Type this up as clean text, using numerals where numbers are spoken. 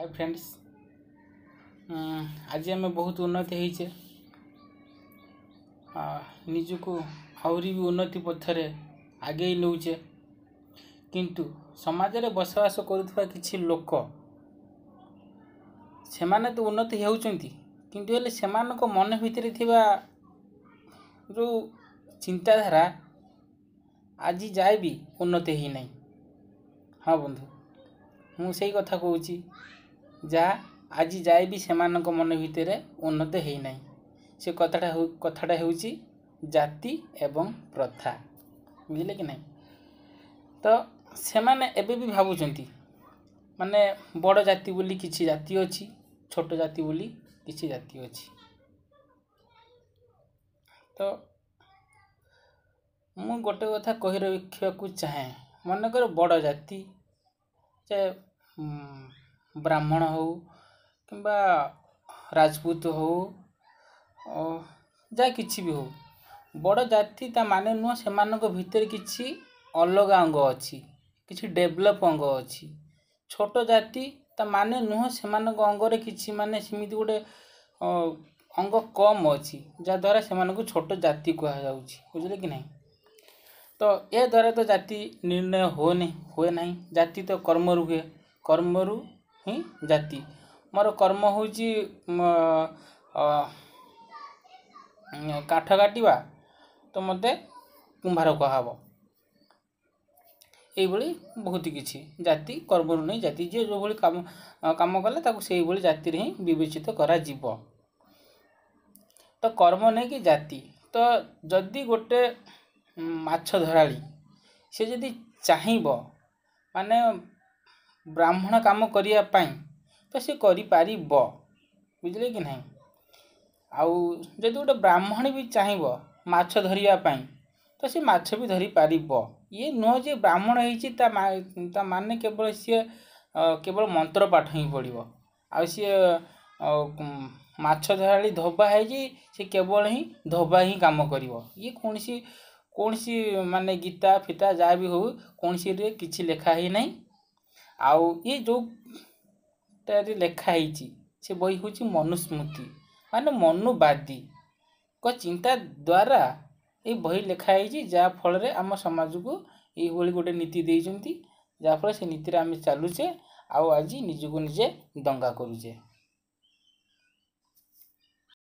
ହାଏ friends, ଆଜି ଆମେ ବହୁତ ଉନ୍ନତି ହେଇଛେ, ନିଜକୁ ଆହୁରି ବି ଉନ୍ନତି ପଥରେ ଆଗେଇ ନେଉଛେ। କିନ୍ତୁ ସମାଜରେ ବସବାସ କରୁଥିବା କିଛି ଲୋକ, ସେମାନେ ତ ଉନ୍ନତି ହେଉଛନ୍ତି, କିନ୍ତୁ ହେଲେ ସେମାନଙ୍କ ମନ ଭିତରେ ଥିବା ଯେଉଁ ଚିନ୍ତାଧାରା ଆଜି ଯାଏ ବି ଉନ୍ନତି ହେଇନାହିଁ। ହଁ ବନ୍ଧୁ, ମୁଁ ସେଇ କଥା କହୁଛି ଯାହା ଆଜି ଯାଏ ବି ସେମାନଙ୍କ ମନ ଭିତରେ ଉନ୍ନତି ହେଇନାହିଁ। ସେ କଥାଟା ହେଉଛି ଜାତି ଏବଂ ପ୍ରଥା, ବୁଝିଲେ କି ନାହିଁ? ତ ସେମାନେ ଏବେ ବି ଭାବୁଛନ୍ତି ମାନେ ବଡ଼ ଜାତି ବୋଲି କିଛି ଜାତି ଅଛି, ଛୋଟ ଜାତି ବୋଲି କିଛି ଜାତି ଅଛି। ତ ମୁଁ ଗୋଟେ କଥା କହି ରଖିବାକୁ ଚାହେଁ, ମନେକର ବଡ଼ ଜାତି ସେ ବ୍ରାହ୍ମଣ ହଉ କିମ୍ବା ରାଜପୁତ ହଉ, ଯାହା କିଛି ବି ହଉ, ବଡ଼ ଜାତି ତା ମାନେ ନୁହଁ ସେମାନଙ୍କ ଭିତରେ କିଛି ଅଲଗା ଅଙ୍ଗ ଅଛି, କିଛି ଡେଭଲପ୍ ଅଙ୍ଗ ଅଛି। ଛୋଟ ଜାତି ତା ମାନେ ନୁହଁ ସେମାନଙ୍କ ଅଙ୍ଗରେ କିଛି ମାନେ ସେମିତି ଗୋଟେ ଅଙ୍ଗ କମ୍ ଅଛି ଯାହାଦ୍ୱାରା ସେମାନଙ୍କୁ ଛୋଟ ଜାତି କୁହାଯାଉଛି, ବୁଝିଲେ କି ନାହିଁ? ତ ଏ ଦ୍ୱାରା ତ ଜାତି ନିର୍ଣ୍ଣୟ ହୁଏ ନାହିଁ। ଜାତି ତ କର୍ମରୁ ହୁଏ, କର୍ମରୁ ହିଁ ଜାତି। ମୋର କର୍ମ ହେଉଛି କାଠ କାଟିବା, ତ ମୋତେ କୁମ୍ଭାର କୁହାହେବ। ଏଇଭଳି ବହୁତ କିଛି ଜାତି କର୍ମରୁ ନେଇ ଜାତି, ଯିଏ ଯେଉଁଭଳି କାମ କଲେ ତାକୁ ସେଇଭଳି ଜାତିରେ ହିଁ ବିବେଚିତ କରାଯିବ। ତ କର୍ମ ନେଇକି ଜାତି। ତ ଯଦି ଗୋଟେ ମାଛ ଧରାଳି ସେ ଯଦି ଚାହିଁବ ମାନେ ବ୍ରାହ୍ମଣ କାମ କରିବା ପାଇଁ, ତ ସେ କରିପାରିବ, ବୁଝିଲେ କି ନାହିଁ? ଆଉ ଯଦି ଗୋଟେ ବ୍ରାହ୍ମଣ ବି ଚାହିଁବ ମାଛ ଧରିବା ପାଇଁ, ତ ସେ ମାଛ ବି ଧରିପାରିବ। ଇଏ ନୁହଁ ଯେ ବ୍ରାହ୍ମଣ ହେଇଛି ତା ମାନେ କେବଳ ସିଏ କେବଳ ମନ୍ତ୍ର ପାଠ ହିଁ ପଢ଼ିବ, ଆଉ ସିଏ ମାଛ ଧରାଳି ଧୋବା ହେଇଛି ସେ କେବଳ ହିଁ ଧୋବା ହିଁ କାମ କରିବ। ଇଏ କୌଣସି ମାନେ ଗୀତା ଫିତା ଯାହା ବି ହଉ କୌଣସିରେ କିଛି ଲେଖା ହେଇନାହିଁ। ଆଉ ଇଏ ଯେଉଁଟାରେ ଲେଖା ହେଇଛି ସେ ବହି ହେଉଛି ମନୁସ୍ମୃତି, ମାନେ ମନୁବାଦୀଙ୍କ ଚିନ୍ତା ଦ୍ୱାରା ଏଇ ବହି ଲେଖା ହେଇଛି, ଯାହାଫଳରେ ଆମ ସମାଜକୁ ଏଇଭଳି ଗୋଟେ ନୀତି ଦେଇଛନ୍ତି, ଯାହାଫଳରେ ସେ ନୀତିରେ ଆମେ ଚାଲୁଛେ ଆଉ ଆଜି ନିଜକୁ ନିଜେ ଦଙ୍ଗା କରୁଛେ।